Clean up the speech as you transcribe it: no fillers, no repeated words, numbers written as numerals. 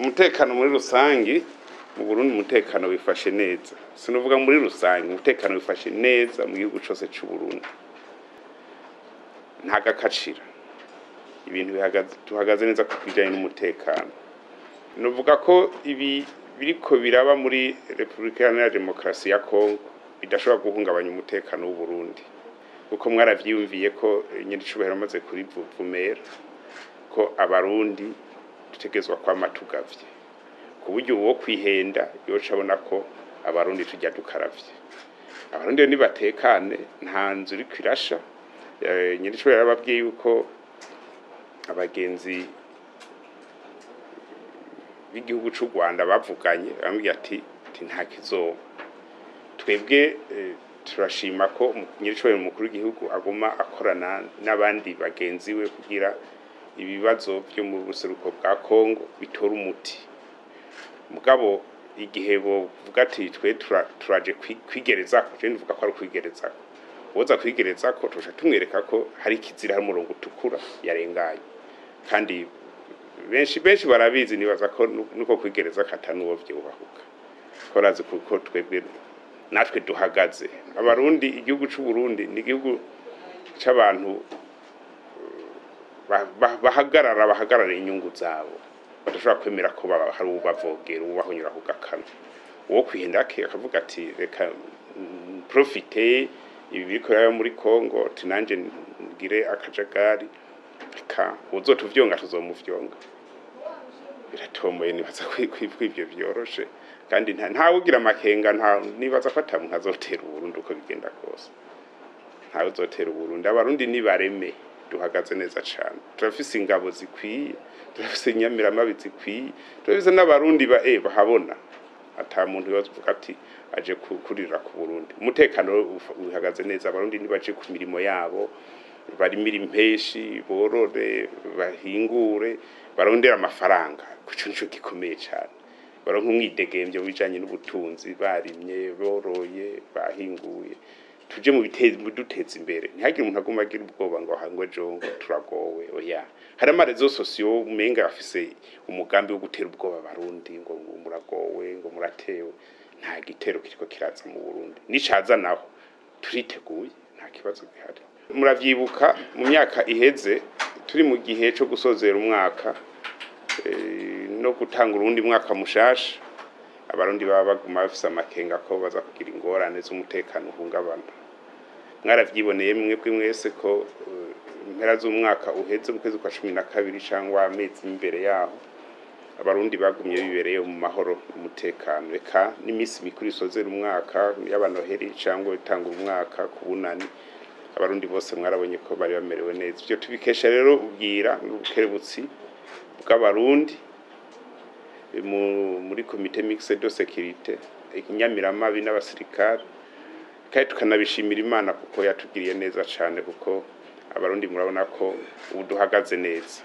Umutekano muri rusangi mu Burundi, umutekano wifashe neza. Sinovuga muri rusangi, umutekano wifashe neza mu gihugu cose c'u Burundi, nta gakacira, ibintu bihagaze, tuhagaze neza ku bijanye n'umutekano. Novuga ko ibi biriko biraba muri Repubulika Iharanira Demokarasi ya Kongo bidashobora guhungabanya umutekano w'u Burundi, kuko mwaravyiyumviye ko nyiricubahiro amaze kurivuvumera ko Abarundi dutegerezwa kwama tugavye, ku buryo uwo kwihenda yoca abona ko Abarundi tujya dukaravye. Abarundi nibatekane, nta nzu iriko irasha. Nyiricubahiro yarababwiye yuko abagenzi b'igihugu c'u Rwanda bavuganye, bamubwiye ati nta kizoba. Twebwe turashima ko nyiricubahiro umukuru w'igihugu aguma akorana n'abandi bagenzi we kugira ibibazo vyo mu buseruko bwa Kongo bitora umuti. Mugabo igihe bovuga ati twe turaje kwigerezako, je ndivuga ko ari ukwigerezako, uwoza kwigerezako tuca tumwereka ko hari ikizira, hari umurongo utukura yarenganye. Kandi benshi benshi barabizi, nibaza ko nuko kwigereza kata nuwo vyubahuka ko razi, kuko twebwe natwe duhagaze. Abarundi, igihugu c'u Burundi ni igihugu c'abantu bahagarara inyungu zabo, badashobora kwemera ko hari uwubavogera, uwubahonyora ku gakano. Uwo kwihenda akavuga ati reka profite ibi biriko biraba muri Kongo, ati nanje ngire akajagari, reka uzotuvyonga tuzomufyonga. Biratomoye, nibaza ko ivyo vyoroshe, kandi ntawe ugira amakenga. Nta nibaza ko ata muntu azotera Uburundi, uko bigenda kose ntawe uzotera Uburundi. Abarundi nibareme, duhagaze neza cane, turafise ingabo zikwiye, turafise inyamiramabi zikwiye, turafise n'Abarundi ba bahabona ata muntu yovuga ati aje kurira ku Burundi. Umutekano uhagaze neza. Abarundi nibaje ku mirimo yabo, barimira impeshi, borore, bahingure, barondera amafaranga, kuco nico gikomeye cane. Baronka umwidegemvyo bijanye n'ubutunzi, barimye, boroye, bahinguye, tuje mu biteza duteza imbere. Ntihagire umuntu aguma agira ubwoba ngo hangwe ejo ngo turagowe. Oya, hari ama réseaux sociaux umenga afise umugambi wo gutera ubwoba Abarundi ngo muragowe, ngo muratewe. Nta gitero kiriko kiraza mu Burundi, nicaza naho turiteguye, nta kibazo gihari. Muravyibuka mu myaka iheze, turi mu gihe co gusozera umwaka no gutanga urundi mwaka mushasha, Abarundi baba baguma bafise amakenga ko baza kugira ingorane z'umutekano uhungabana. Mwaravyiboneye mwebwe mwese ko impera z'umwaka uheze, mu kwezi kwa 12 cyangwa amezi imbere yaho, Abarundi bagumye bibereye mu mahoro n'umutekano. Reka n'iminsi mikuru isozera umwaka y'abanoheri cyangwa itanga umwaka ku Bunani, Abarundi bose mwarabonye ko bari bamerewe neza. Ivyo tubikesha rero ubwira n'ubukerebutsi bw'Abarundi muri comité mixte de sécurité, inyamiramabi n'abasirikare, kandi tukanabishimira Imana kuko yatugiriye neza cane, kuko Abarundi murabona ko ubu duhagaze neza.